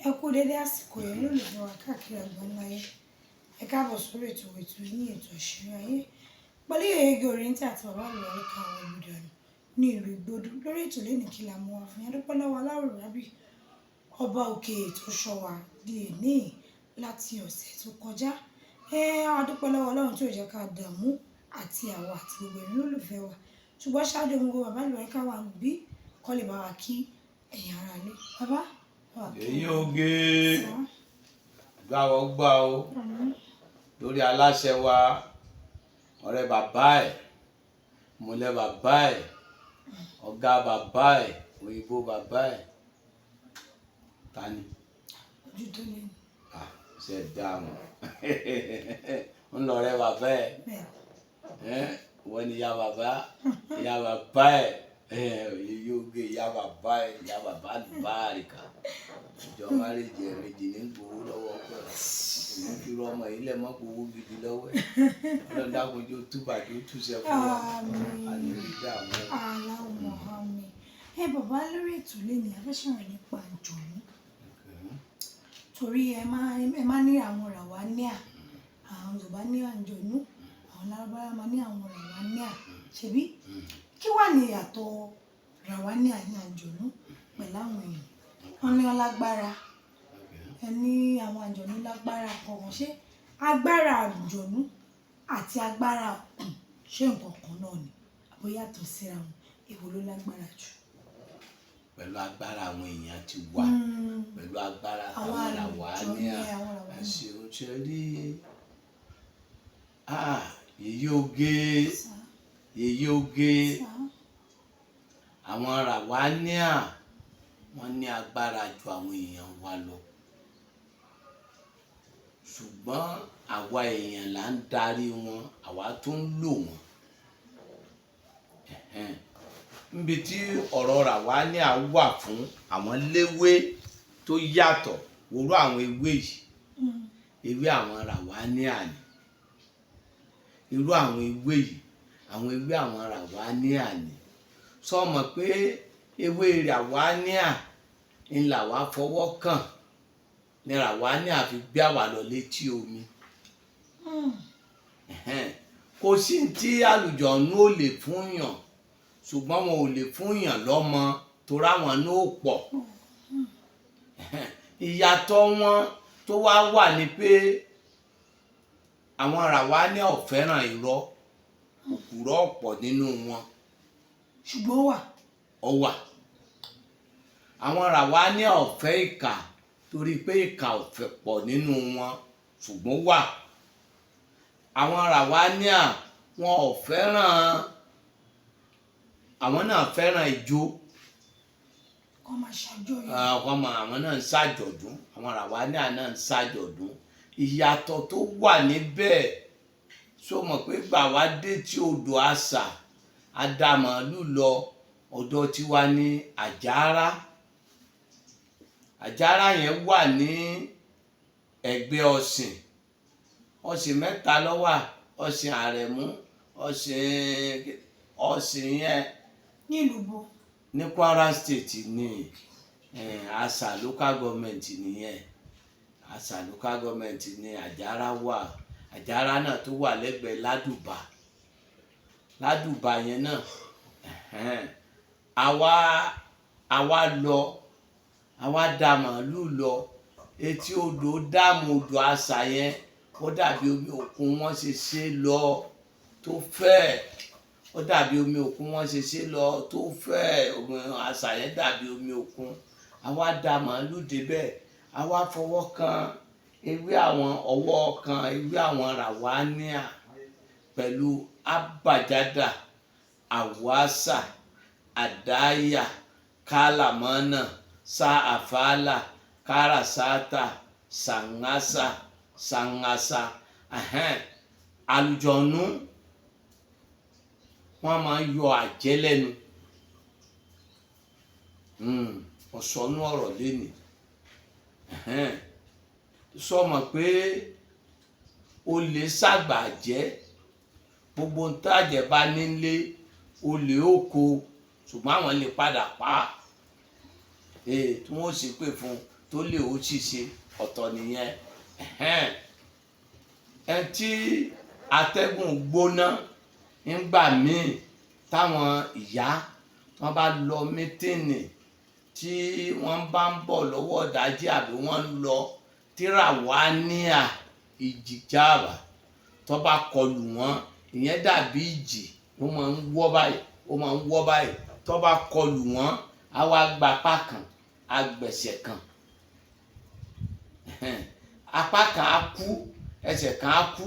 Ẹ kú dédé àsìkò yìí olólùfẹ́ wa káàkiri àgbáńlá ayé. Ẹ káàbọ̀ sórí ètò ètò yín, ètò Àṣírí Ayé. Pẹ̀lú Yèyé Oriente àti bàbá àlùbáríkà àwọn olùdànù ní ìlú Ìgbódù. Lórí ètò lẹ́nìí, kí la mú wá fún yín? A dúpẹ́ lọ́wọ́ Aláwùrábí, ọba òkè tó ṣọ́ wa di èní láti ọ̀sẹ̀ tó kọjá. A dúpẹ́ lọ́wọ́ Ọlọ́run tí ò jẹ́ ká dààmú àti àwa àti gbogbo ẹ̀yin olólùfẹ́ wa. Ṣùgbọ́n ṣáájú ohun gbogbo, bàbá àlùbáríkà wà níbí kó lè bá wa kí ẹ̀yin ará ilé. Bàbá, bá wa kí Èyí wọn. Oge gbàwọ́ gbà ó lórí aláṣẹ wa, ọ̀rẹ́ bàbá ẹ̀, mọ̀lẹ́ bàbá ẹ̀, ọ̀gá bàbá ẹ̀, òyìnbó bàbá ẹ̀, ta ni? Ojú tó lé ní. Ah, ṣe dá wọn ń lọ ọ̀rẹ́ bàbá ẹ̀. Bẹ́ẹ̀. Ẹ́ wọ́n ní ìyá bàbá, ìyá bàbá ẹ̀, èyí oge, ìyá bàbá ẹ̀, ìyá bàbá àlùbáríkà. Ìjọ márèjì ẹ̀ méjì ní gbowó lọ́wọ́ pẹ̀ èmi fi rọ ọmọ yìí lẹ̀ mọ́ gbowó gidi lọ́wọ́ ẹ̀. Ọlọ́run dákun jó túbà jó túṣẹ fún wa. Àmín. Àní ìdààmú. Allahumma àmín. Ẹ bàbá, lórí ètò lẹ́nìí, a fẹ́ sọ̀rọ̀ nípa àǹjọ̀nú. Torí ẹ máa ní àwọn ràwáníà, àwọn Yorùbá ní àǹjọ̀nú, àwọn Lárúbáwá máa ní àwọn ràwáníà. Ṣebí? Kí wà ní ìyàtọ̀ ràwáníà ní àǹjọ̀nú pẹ̀lú àwọn èèyàn? Wọ́n ní wọ́n lágbára. Ẹ ní àwọn àǹjọ̀nú lágbára kọ̀ọ̀kan. Ṣé agbára àǹjọ̀nú àti agbára òkun, ṣé nǹkan kan náà ni? Àbí ó yàtọ̀ síra wọn? Èwo ló lágbára jù? Pẹ̀lú agbára àwọn èèyàn ti wà, pẹ̀lú agbára Àwọn àwọn ràwáníà. àlùjọ̀nú, àwọn ràwáníà. Ẹ̀sìn ṣe rí. Ah, yèyé oge, yèyé oge. Àwọn ràwáníà, wọ́n ní agbára ju àwọn èèyàn wa lọ, ṣùgbọ́n àwa èèyàn là ń darí wọn, àwa tó ń lò wọ́n. Ẹ̀hẹ́n. Níbi tí ọ̀rọ̀ ràwáníà wà fún àwọn léwé tó yàtọ̀ wòrú, àwọn ewé yìí, ewé àwọn ràwáníà ni. Irú àwọn ewé yìí, àwọn ewé àwọn ràwáníà ni. Sọ mọ̀ pé ewé ràwáníà ń là wá fọwọ́ kàn ní ràwáníà fi gbé àwa lọ létí omi. Ẹ̀hẹ́n. Kò sí ní tí àlùjọ̀nú ò lè fún yàn, ṣùgbọ́n wọn ò lè fún yàn lọ́mọ torí àwọn náà ò pọ̀. Ẹ̀hẹ́n. Ìyàtọ̀ wọn tó wá wà ní pé àwọn ràwáníà ò fẹ́ràn irọ́, òpùrọ́ ọ̀pọ̀ nínú wọn. Ṣùgbọ́n ó wà. Ó wà. Àwọn ràwáníà ò fẹ́ ìkà torí pé ìkà ò fẹ́ pọ̀ nínú wọn, ṣùgbọ́n wà. Àwọn ràwáníà, wọn ò fẹ́ràn, àwọn náà fẹ́ràn ijó. Kọ́ máa ṣàjọyọ̀. Àwọn ọmọ àwọn náà ń ṣàjọ̀dún, àwọn ràwáníà náà ń ṣàjọ̀dún. Ìyàtọ̀ tó wà níbẹ̀, ṣó mọ̀ pé gbà wá dé tí odò àṣà àdàmọ̀lù lọ ọ̀dọ̀ tiwa ní Àjàrà. Àjàrà yẹn wà ní ẹ̀gbẹ́ ọ̀sìn. Ọ̀sìn mẹ́ta ló wà: ọ̀sìn Àrẹ̀mú, ọ̀sìn ọ̀sìn yẹn. Ní ìlú bo? Ní Kwara State ní Asa Local Government nìyẹn. Asa Local Government ní Àjàrà wà. Àjàrà náà tó wà lẹ́gbẹ̀ẹ́ Ládùbà, Ládùbà yẹn náà. Ẹ̀hẹ́n. Àwa lọ, àwa da màálù lọ etí odò, dáàmú odò àṣà yẹn. Ó dàbí omi òkun wọ́n ṣe ṣe lọ tó fẹ́. Ó dàbí omi òkun wọ́n ṣe ṣe lọ tó fẹ́. Omi àṣà yẹn dàbí omi òkun. Àwa da màálù débẹ̀, àwa fọwọ́ kan ewé àwọn, ọwọ́ kan ewé àwọn ràwáníà pẹ̀lú abàjádà, àwáṣà, àdáyà, kálámọ́nà, sáàfàlà, kárasátà, sàngásà, sàngásà. Ẹ̀hẹ́n. Àlùjọ̀nú wọ́n máa ń yọ àjẹ́ lẹ́nu. Ọ̀sọ́nú ọ̀rọ̀ lénìí. Ẹ̀hẹ́n. Sọ mọ̀ pé olè ṣàgbà jẹ́ gbogbo ń tàjẹ́ bá nílé, olè ó kó, ṣùgbọ́n àwọn lè padà pa á, tí wọ́n sì pè fún un. tó lè ó ṣìṣe ọ̀tọ̀ nìyẹn. Ẹ tí atẹ́gùn gbóná ńgbà míì táwọn ìyá wọn bá lọ mítìnì tí wọ́n bá ń bọ̀ lọ́wọ́ ìdájí àbí wọ́n ń lọ tíra wá níà ìjìjáàbà tó bá kọlù wọ́n, ìyẹn dàbí ìjì, ó máa ń wọ́ báyìí, ó máa ń wọ́ báyìí. Tó bá kọlù wọ́n, á wá gba apá kan, á gbẹ̀sẹ̀ kan, apá kan á kú, ẹsẹ̀ kan á kú.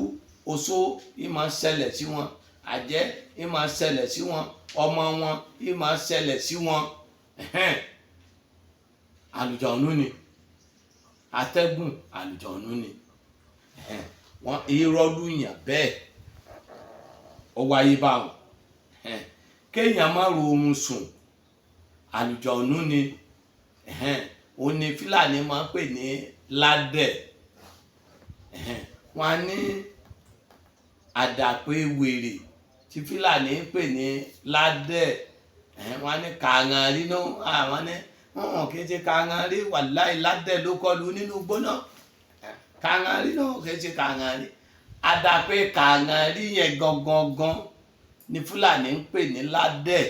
Oṣó ìmọ̀ ṣẹlẹ̀ sí wọn, àjẹ́ ìmọ̀ ṣẹlẹ̀ sí wọn, ọmọ wọn ìmọ̀ ṣẹlẹ̀ sí wọn. Àlùjọ̀nú ni atẹ́gùn, àlùjọ̀nú ni wọ́n irọ́ lùyàn bẹ́ẹ̀, ó wáyé báwọn. Kéèyàn má ro oorun sùn, àlùjọ̀nú ni. Ó ní Fúlàní máa ń pè ní ládẹ̀. Wọ́n á ní àdàpé wèrè tí Fúlàní ń pè ní ládẹ̀. Wọ́n á ní kàngàn rí náà, àwọn ní wọn kì í ṣe kàngàn rí, wàláì ládẹ̀ ló kọlu nínú gbóná. Kàngàn rí náà kì í ṣe kàngàn rí, àdàpé kàngàn rí yẹn gangan gan ni Fúlàní ń pè ní ládẹ̀.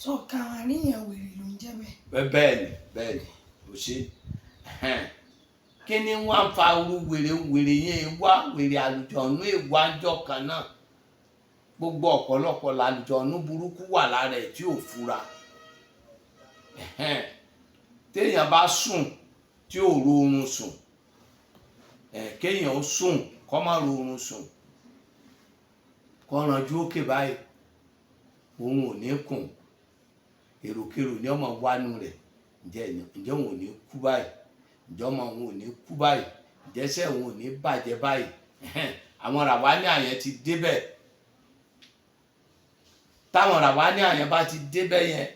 Sọ kàngàn rí yẹn wèrè ló ń jẹ́ bẹ́ẹ̀. Bẹ́ẹ̀ ni, bẹ́ẹ̀ ni, kò ṣe kí ni wọ́n á fa irú wèrè wèrè yẹn wá, wèrè àlùjọ̀nú ìwà ńjọ́ kan náà. Gbogbo ọ̀pọ̀lọpọ̀ làlùjọ̀nú burúkú wà lára ẹ̀ tí ò fura. Téèyàn bá sùn tí ò ro oorun sùn, kéèyàn ó sùn kó má ro oorun sùn, kó ranjú òkè báyìí, òun ò ní kùn, èròkèrò ni ọmọ wánu rẹ̀. Ǹjẹ́ òun ò ní kú báyìí? Ǹjẹ́ ọmọ òun ò ní kú báyìí? Ǹjẹ́ iṣẹ́ òun ò ní bàjẹ́ báyìí? Àwọn ràwání àyẹn ti débẹ̀. Táwọn ràwání àyẹn bá ti débẹ̀ yẹn,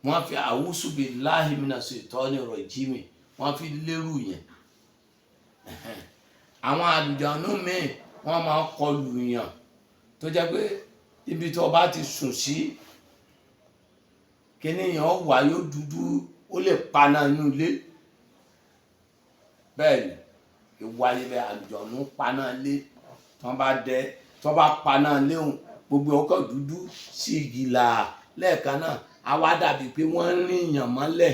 wọ́n fi àwùsù bíi láhìmínà sí ìtọ́ni ọ̀rọ̀ ìjímì, wọ́n fi lérù yẹn. Àwọn àlùjànnú míì wọ́n máa ń kọlù yàn tó jẹ́ pé ibi tó bá ti sùn sí, kíní yẹn ó wà, yóò dúdú, ó lè paná inú ilé. Bẹ́ẹ̀ ni ìwà ibẹ̀ àlùjànnú paná ilé. Tí wọ́n bá dẹ, tí wọ́n bá paná ilé òun, gbogbo ọkọ̀ dúdú sí ìgìlà lẹ́ẹ̀kan náà, á wá dàbí pé wọ́n ń rìn yàn mọ́lẹ̀,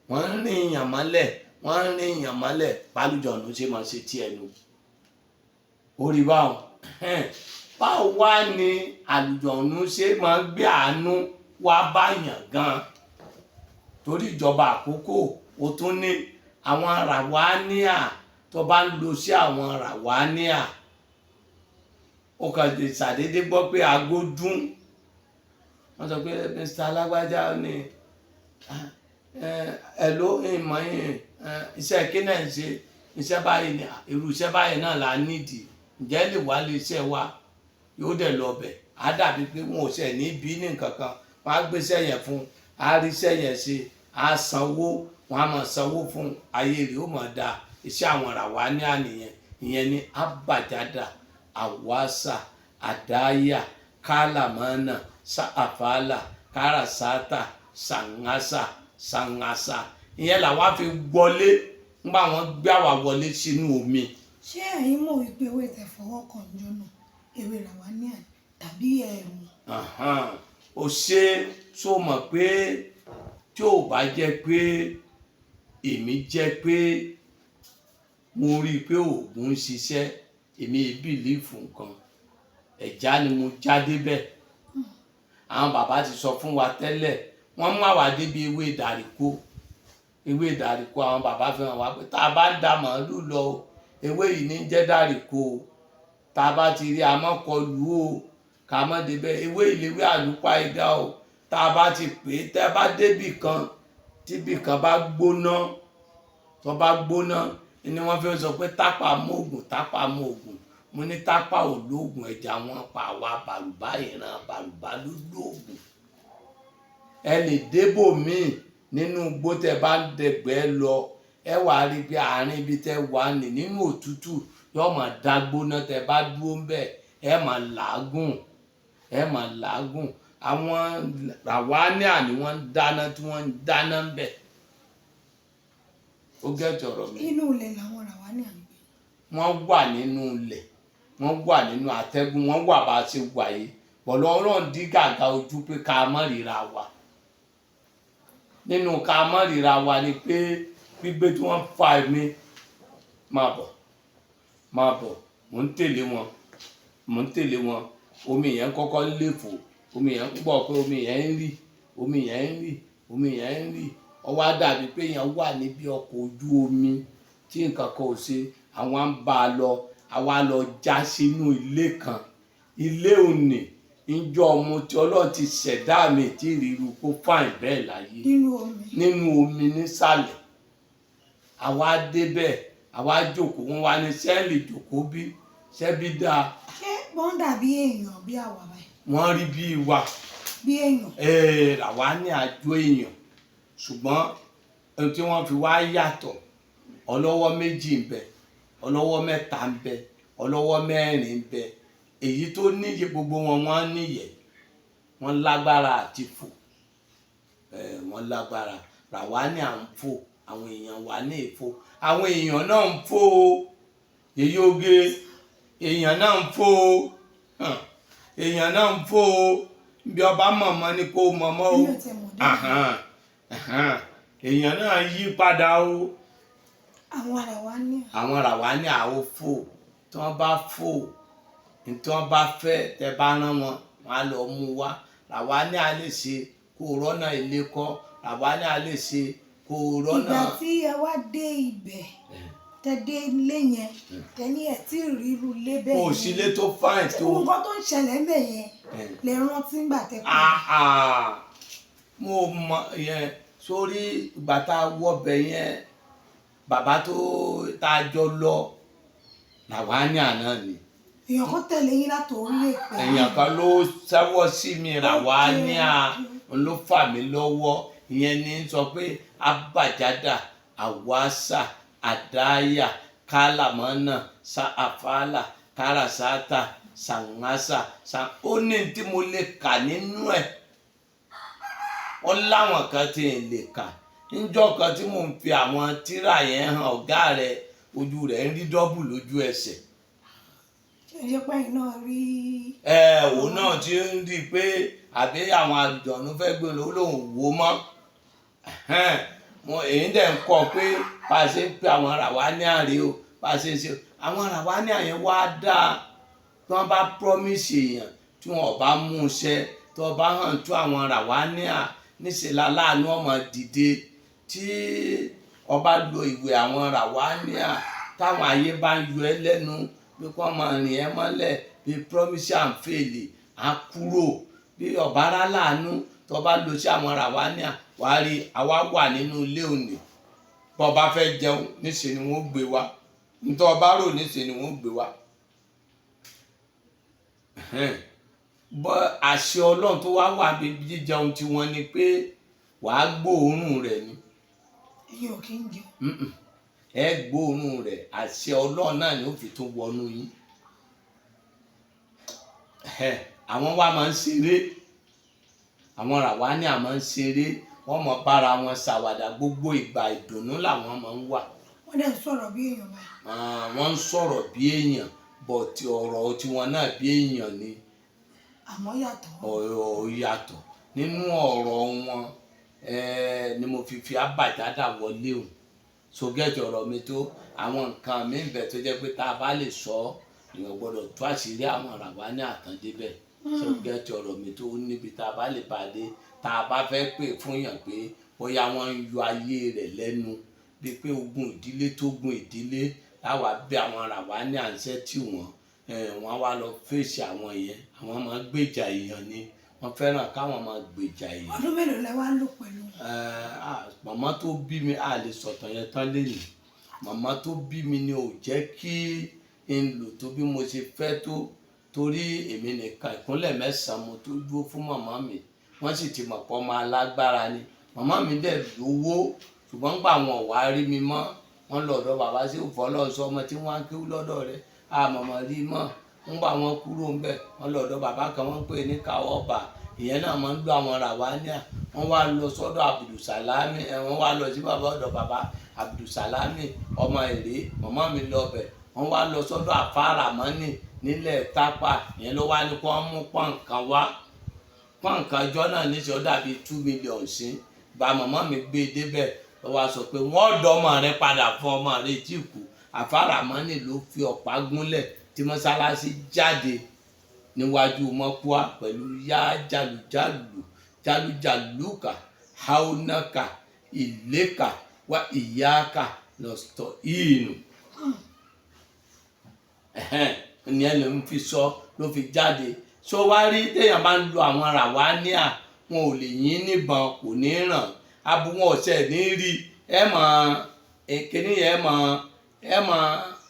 wọ́n ń rìn yàn mọ́lẹ̀, wọ́n ń rìn yàn mọ́lẹ̀. Bálùjọ̀nù ṣe máa ṣe tiẹ̀ nu. Orí báwọn. Báwo wá ni àlùjọ̀nù ṣe máa ń gbé àánú wá báyàn gan? Torí ìjọba àkókò, ó tún ní àwọn ràwáníà tó bá ń lo sí àwọn ràwáníà. Ó kàn lè ṣàdédé gbọ́ pé aago dún. Wọ́n sọ pé Mr. Alágbájá ni, ẹ ló ìmọ̀ yìí, iṣẹ́ kí náà ń ṣe, iṣẹ́ báyìí ni, irú iṣẹ́ báyìí náà là ń nídìí. Ǹjẹ́ lè wá lé iṣẹ́ wa? Yóò dẹ̀ lọ bẹ̀. Á dàbí pé wọn ò ṣe ní bí ní nǹkan kan. Wọ́n á gbé iṣẹ́ yẹn fún un, á rí iṣẹ́ yẹn ṣe, á sanwó, wọ́n á máa sanwó fún un, ayé rẹ̀ ó máa da. Iṣẹ́ àwọn ràwáníà nìyẹn. Ìyẹn ni abàjádà, àwàsà, àdáyà, kálàmánà, sàfàlà, kárasátà, sàngásà, sàngásà. Ìyẹn làwa fi wọlé nígbà wọ́n gbé àwa wọlé sínú omi. Ṣé ẹ̀yin mọ̀ wípé ewé tẹ fọwọ́ kàn jọ náà, ewé ràwáníà tàbí ẹ̀ mọ̀? Ó ṣe tó mọ̀ pé tí ò bá jẹ́ pé èmi jẹ́ pé mo rí i pé oògùn ń ṣiṣẹ́, èmi ì bìlífù nǹkan. Ẹ̀já ni mo já débẹ̀. Àwọn bàbá ti sọ fún wa tẹ́lẹ̀, wọ́n mú àwa débi ewé ìdàríkó. Ewé ìdàríkó àwọn bàbá fi hàn wá pé tá a bá ń da màálù lọ o, ewé yìí ní jẹ́ dàríkó o. Tá a bá ti rí a mọ́ kọlù o, ká mọ́ débẹ̀. Ewé ìléwé àlùpàá idà o. Tá a bá ti pè é, tẹ́ bá débì kan, tíbì kan bá gbóná, tó bá gbóná, ni wọ́n fi sọ pé tápà mú ògùn, tápà mú ògùn. Mo ní tápà ò lóògùn, ẹja wọn pa àwa bàrùbá, ìran bàrùbá ló lóògùn. Ẹ lè débò míì nínú igbó tẹ bá ń dẹ̀gbẹ́ lọ, ẹ wà á rí pé àárín ibi tẹ wà ní nínú òtútù yóò máa dá gbóná. Tẹ bá dúró ń bẹ̀, ẹ máa làágùn, ẹ máa làágùn. Àwọn ràwáníà ni wọ́n ń dáná tí wọ́n ń dáná ń bẹ̀. Ó gẹ̀ẹ́tì ọ̀rọ̀ mi. Inú ilẹ̀ làwọn ràwání à ń gbé? Wọ́n wà nínú ilẹ̀, wọ́n wà nínú atẹ́gùn, wọ́n wà bá a ṣe wà yìí pọ̀lọ́. Ọlọ́run dí gàgà ojú pé ká má ríra wa. Nínú ká má ríra wa ni pé gbígbé tí wọ́n fa èmi, máa bọ̀, máa bọ̀, mò ń tẹ̀lé wọn, mò ń tẹ̀lé wọn. Omi yẹn kọ́kọ́ ń léfò, omi yẹn ń bọ̀ pé omi yẹn ń rì, omi yẹn ń rì, omi yẹn ń rì. Ó wá dàbí pé yẹn wà níbi ọkọ̀ ojú omi tí nǹkan kan ò ṣe. Àwọn á ń bá a lọ, àwa lọ já sínú ilé kan. Ilé òní ìjọ ọmọ tí Ọlọ́run ti ṣẹ̀dá mi tí ìrírú kó fàìn bẹ́ẹ̀ láyé. Nínú omi? Nínú omi nísàlẹ̀. Àwa débẹ̀, àwa jókòó. Wọn wá ní sẹ́ẹ̀lì jókòó bí ṣẹ́bí dáa. Ṣé wọ́n dàbí èèyàn bí àwa báyìí? Wọ́n rí bí wa. Bí èèyàn? Ee, làwa ní àjọ èèyàn, ṣùgbọ́n ohun tí wọ́n fi wá yàtọ̀, ọlọ́wọ́ 2 ń bẹ, ọlọ́wọ́ 3 ń bẹ, ọlọ́wọ́ 4 ń bẹ. Èyí tó níye gbogbo wọn, wọ́n níyẹ̀, wọ́n lágbára àti fò. Wọ́n lágbára. Ràwání à ń fò, àwọn èèyàn wà ní ìfò, àwọn èèyàn náà ń fò o. Èyí oge èèyàn náà ń fò o. Hàn, èèyàn náà ń fò o. Bí ọba mọ̀mọ́ ni kò mọ̀mọ́ o. Èmi ò tiẹ̀ mọ̀ dé. Ahan, ahan. Èèyàn náà yí padà o. Àwọn ràwání Àwọn ràwání àwọn fò. Tí wọ́n bá fò, ní tí wọ́n bá fẹ́ tẹ́ bá rán wọn, wọ́n á lọ mú wá. Ràwání a lè ṣe kó rọ́nà ilé kọ́. Ràwání a lè ṣe kó rọ́nà. Ìgbà tí ẹ wá dé ibẹ̀, tẹ dé ilé yẹn, tẹ ní ẹ tí ì rí irú ilé bẹ́ẹ̀ Kò sí ilé tó fáìn tó. Nǹkan tó ń ṣẹlẹ̀ ń bẹ̀ yẹn lè rántí ńgbà tẹ padà? Ah, ah. Mo mọ yẹn sórí. Ìgbà tá a wọbẹ̀ yẹn, bàbá tó tá a jọ lọ ràwání àná ni. Èèyàn kan tẹ̀lé yín láti orí èpè? Èèyàn kan ló ṣẹ́wọ́ sí mi, ràwání à ló fà mí lọ́wọ́. Ìyẹn ní sọ pé abàjádà àwàsà àdáyà kálàmọ́nà sàfàlà kárasátà sàǹgásà sàn. Ó ní tí mo lè kà nínú ẹ̀, ó láwọn kan tí ń lè kà. Níjọ́ kan tí mò ń fi àwọn tírà yẹn hàn ọ̀gá rẹ̀, ojú rẹ̀ ń rí dọ́bù lójú ẹsẹ̀. Ṣe ṣe pé ẹ̀yin náà rí? Ẹ òun náà ti ń rí i pé àbí àwọn àlùjọ̀nù fẹ́ gbé lọ, ó lóun wò ó mọ́. Mo èyí dẹ̀ ń kọ́ pé bá a ṣe ń pe àwọn ràwání àrè o, bá a ṣe ń ṣe àwọn ràwání àyẹn wá dáa. Tí wọ́n bá promise èèyàn, tí wọ́n ò bá mú un ṣẹ, tí wọ́n bá hàn tó àwọn ràwání à níṣẹ́ láláàánú ọmọ dìde. Tí ọba lo ìwé àwọn ràwání à, táwọn ayé bá ń yọ ẹ́ lẹ́nu bí kò máa rìn ẹ́ mọ́lẹ̀ bí promise and fail á kúrò. Bí ọba rà láàánú, tó bá lo sí àwọn ràwání à, wàá rí àwa wà nínú ilé òní. Bọ́ ọba fẹ́ jẹun, níṣẹ́ ni wọ́n gbé wá. Nítorí ọba rò, níṣẹ́ ni wọ́n gbé wá. Bọ́ àṣẹ Ọlọ́run tó wá wà bí jíjẹun tiwọn ni pé wàá gbóòórùn rẹ̀ ni. Ẹ̀yin ò kí ń jẹun? Mm-mm. Ẹ gbóòórùn rẹ̀, àṣẹ Ọlọ́run náà ni ó fi tún wọnú yín. Àwọn wa máa ń ṣeré, àwọn ràwání àmọ́ ń ṣeré, wọ́n mọ̀ bára wọn ṣàwàdà. Gbogbo ìgbà ìdùnnú làwọn máa ń wà. Wọ́n dẹ̀ ń sọ̀rọ̀ bí èèyàn báyìí? Ah, wọ́n ń sọ̀rọ̀ bí èèyàn, but ọ̀rọ̀ tiwọn náà bí èèyàn ni. Àmọ́ yàtọ̀. Ọ̀rọ̀ yàtọ̀ nínú ọ̀rọ̀ wọn. Ni mo fi abàjádà wọlé o. So gẹ́tì ọ̀rọ̀ mi tó àwọn nǹkan mi ń bẹ tó jẹ́ pé tá a bá lè sọ ọ́, èèyàn gbọ́dọ̀ tú àṣírí àwọn ràwání àtàndé bẹ́ẹ̀. So gẹ́tì ọ̀rọ̀ mi tó níbi tá a bá lè pàdé, tá a bá fẹ́ pè fún yàn pé bóyá wọ́n ń yọ ayé rẹ̀ lẹ́nu, bíi pé ogun ìdílé tó gun ìdílé, láwa bí àwọn ràwání àǹṣẹ́ tí wọ́n wọ́n wá lọ fèsì àwọn yẹn. Àwọn máa gbèjà èèyàn ni, wọ́n fẹ́ràn káwọn máa gbèjà èèyàn. Ọdún mélòó lẹ wá lò pẹ̀lú wọn? Màmá tó bí mi, a lè sọ̀tàn yẹn tán lénìí. Màmá tó bí mi ni ò jẹ́ kí n lò tó bí mo ṣe fẹ́ tó, torí èmi nìkan ìkúnlẹ̀ 9 mo tó dúró fún màmá mi. Wọ́n sì ti mọ̀ pé ọmọ alágbára ni. Màmá mi dẹ̀ lówó, ṣùgbọ́n gbà wọn ò wá rí mi mọ́, wọ́n lọ ọ̀dọ̀ bàbá sí òfò ọlọ́sọ ọmọ tí wọ́n á kéwú lọ́dọ̀ rẹ̀, a mọ̀mọ́ rí mọ́. Ń gbà wọn kúrò ń bẹ̀, wọ́n lọ ọ̀dọ̀ bàbá kan, wọ́n ń pè ní Káwọ́bà. Ìyẹn náà máa ń lo àwọn ràwáníà. Wọ́n wá lọ sọ́dọ̀ Abdulsalami ẹ̀, wọ́n wá lọ sí bàbá ọ̀dọ̀ bàbá Abdulsalami ọmọ èrè, màmá mi lọ bẹ̀. Wọ́n wá lọ sọ́dọ̀ àfàràmọ́nì nílẹ̀ Tápà. Ìyẹn ló wá ní kó wọ́n mú pọ́ǹkan wá. Pọ́ǹkan ọjọ́ náà níṣẹ́ ó dàbí 2 million sí gba. Màmá mi gbé e débẹ̀, ló wá sọ pé wọ́n dọ́ ọmọ rẹ padà fún ọmọ rẹ tí kú. Àfàràmọ́nì ló fi ọ̀pá gúnlẹ̀ tí mọ́sálásí jáde níwájú mọ́kúá pẹ̀lú yá jálùjálù jálùjálùkà haunaka ìlékà wá ìyáka lọ́stọ̀ ìnù. Ní ẹ ló ń fi sọ ló fi jáde. Sọ wá rí téèyàn bá ń lo àwọn ràwáníà, wọn ò lè yín níbọn, kò ní ràn abo wọn ọ̀sẹ̀ ní rí ẹ mọ̀ kíní yẹn, ẹ mọ̀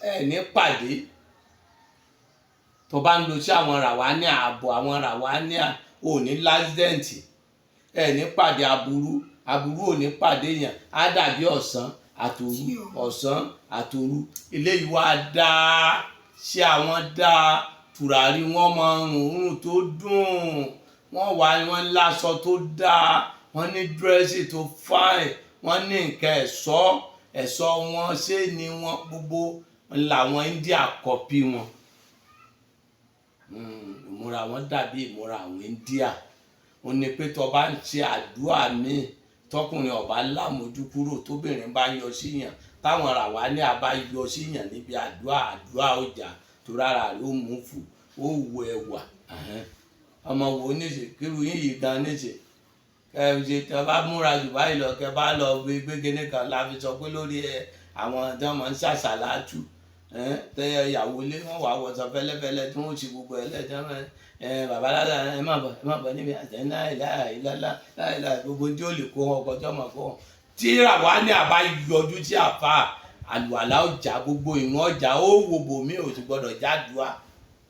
ẹ ní pàdé. Tó bá ń lo sí àwọn ràwáníà, ààbò àwọn ràwáníà, ò ní lásìdẹ̀ǹtì, ẹ ní pàdé aburú, aburú ò ní pàdé yàn. Á dàbí ọ̀sán àtòru, ọ̀sán àtòru. Eléyìí wá dáa ṣé àwọn dáa. Tùràrí wọn máa ń rùn òórùn tó dùn. Wọ́n wà, wọ́n láṣọ tó dáa, wọ́n ní dress tó fine, wọ́n ní nǹkan ẹ̀ṣọ́. Ẹ̀ṣọ́ wọn ṣé ni wọ́n gbogbo làwọn India copy wọn. Ìmúra wọn dàbí ìmúra àwọn India. Ó ní pé tó bá ń ṣe àdúrà míì, tọkùnrin ọba lámójú kúrò, tóbìnrin bá yọ síyàn, táwọn ràwá ní àbá yọ síyàn níbi àdúrà, àdúrà ọjà tó rárá rẹ ó mú fù ó wù ẹwà. Ọmọ wo níṣe kíru yín yìí gan níṣe ẹ ṣe tẹ bá múra jù báyìí lọ, kẹ bá lọ gbé gbégéné kan la fi sọ pé lórí ẹ àwọn tí wọn máa ń ṣàṣàlátù tẹ ìyàwó ilé wọn wà wọṣọ fẹ́lẹ́fẹ́lẹ́ tí wọn ó ṣe gbogbo ẹ lẹjọ ẹ bàbá lára ẹ má bọ̀, ẹ má bọ̀ níbi àtẹ láìláìláìlá láìláì gbogbo tí ó lè kó wọn ọkọ tí wọn máa kó wọn. Tí ràwá ní àbá yọjú tí àfa àlùwàlá ọjà gbogbo ìwọ̀n ọjà ó wo bòmí ò sì gbọdọ̀ jádùá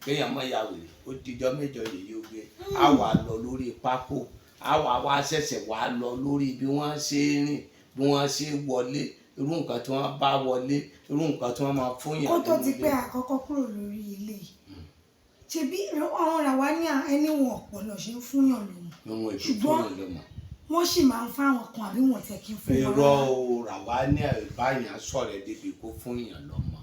kéèyàn mọ̀ ya wèrè. Ó dijọ́ mẹ́jọ yìí ó gbé á wà lọ lórí pákó, á wà wá ṣẹ̀ṣẹ̀ wá lọ lórí bí wọ́n ṣe rìn, bí wọ́n ṣe wọlé, irú nǹkan tí wọ́n bá wọlé, irú nǹkan tí wọ́n máa fún yàn Kó tó nínú ti ilé. pé àkọ́kọ́ kúrò lórí ilé yìí, ṣebí àwọn ràwáníà ẹni wọn ọ̀pọ̀lọ̀ ṣe ń fúnyàn lòun? Ìwọ̀n ètò Ṣùgbọ́n fún yàn lọ́mọ. wọ́n sì máa ń fáwọn kan àbí wọ́n tẹ̀ kí ń fún wọn Irọ́ rárá? o, ràwáníà ìbáyàn sọ̀rọ̀ débi kó fún yàn lọ́mọ.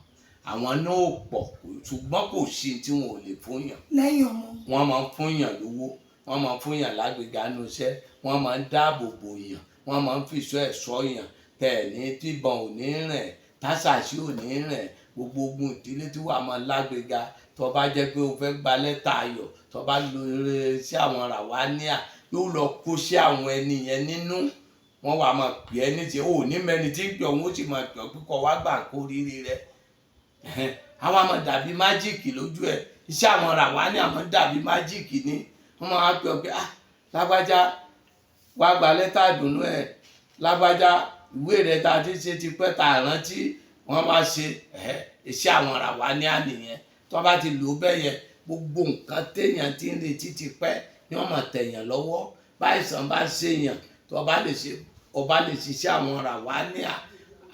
Àwọn náà ò pọ̀, ṣùgbọ́n kò sí tí wọn ò lè fún yàn. Lẹ́yìn ọmọ. Wọ́n máa ń fún yàn lówó, wọ́n máa ń fún yàn lágbèéká nínú iṣẹ́, wọ́n máa ń dáàbò bò yàn, wọ́n máa ń fìṣọ́ ẹ̀ṣọ́ yàn tẹ̀ ní tíbọn ò ní rìn, tásàṣì ò ní rìn, gbogbo ogun ìdílé tí wàá máa lágbèéga. Tó bá jẹ́ pé o fẹ́ gba lẹ́tà ayọ̀, tó bá lo eré sí àwọn ràwáníà, yóò lọ kó sí àwọn ẹni yẹn nínú. Wọ́n wàá máa pè é ní ti ò ní mẹ́ni tí ń pè ọ́, wọ́n sì máa pè ọ́ pé kó wá gbà kó rírí rẹ̀. Àwọn àmọ́ dàbí magic lójú ẹ̀. Iṣẹ́ àwọn ràwáníà àmọ́ dàbí magic ni. Wọ́n máa pè ọ́ pé, "Ah, lágbájá, wá gba lẹ́tà ìdùnnú ẹ̀. Lágbájá, ìwé rẹ̀ tá a ti ṣe ti pẹ́ tá a rántí." Wọ́n máa ṣe iṣẹ́ àwọn ràwáníà nìyẹn. Tó bá ti lò ó bẹ́ẹ̀ yẹn, gbogbo nǹkan téèyàn ti ń retí ti pẹ́ ni wọ́n máa tẹ̀yàn lọ́wọ́. Báìsàn bá ṣèyàn, tó bá lè ṣe, ọba lè ṣiṣẹ́ àwọn ràwáníà,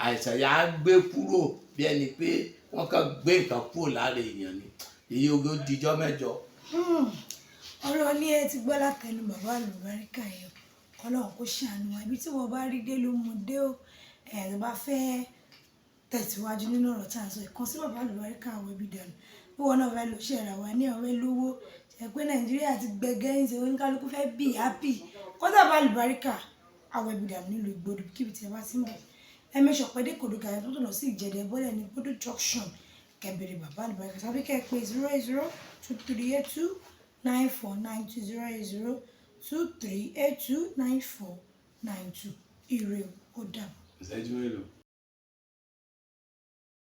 àìsàn yà á gbé kúrò bí ẹni pé wọ́n kàn gbé nǹkan kúrò lára èèyàn ni. Èyí oge ó dijọ́ mẹ́jọ. Ọ̀rọ̀ ilé ẹ ti gbọ́ látẹnu bàbá àlùbáríkà yẹn. Kọ́lọ́run kó ṣàánú wa. Ibi tí wọ́n bá rí dé ló mú dé o. Ẹ̀ tó bá fẹ́ tẹ̀síwájú nínú ọ̀rọ̀ tí à ń sọ yìí, kàn sí bàbá àlùbáríkà àwọn ẹbí dànù. Bí wọ́n náà fẹ́ lo iṣẹ́ ràwáníà, fẹ́ lówó, ṣe pé Nàìjíríà ti gbẹgẹ́ ń ṣe oníkálukú fẹ́ be happy. Kọ́ sí bàbá àlùbáríkà àwọn ẹbí dànù nílùú Ìgbòdù, kíbi tí ẹ bá ti ń bọ̀. Ẹ make sure pé dé Ìkòròdú Garage tó lọ sí Ìjẹ̀dẹ̀ bọ́lẹ̀ ní Ìgbòdù junction, kẹ́ bèrè bàbá àlùbáríkà tàbí kẹ́ pé 08023829492, 08023829492. Ire o, ó dàbọ̀. Ìṣẹ́jú mélòó?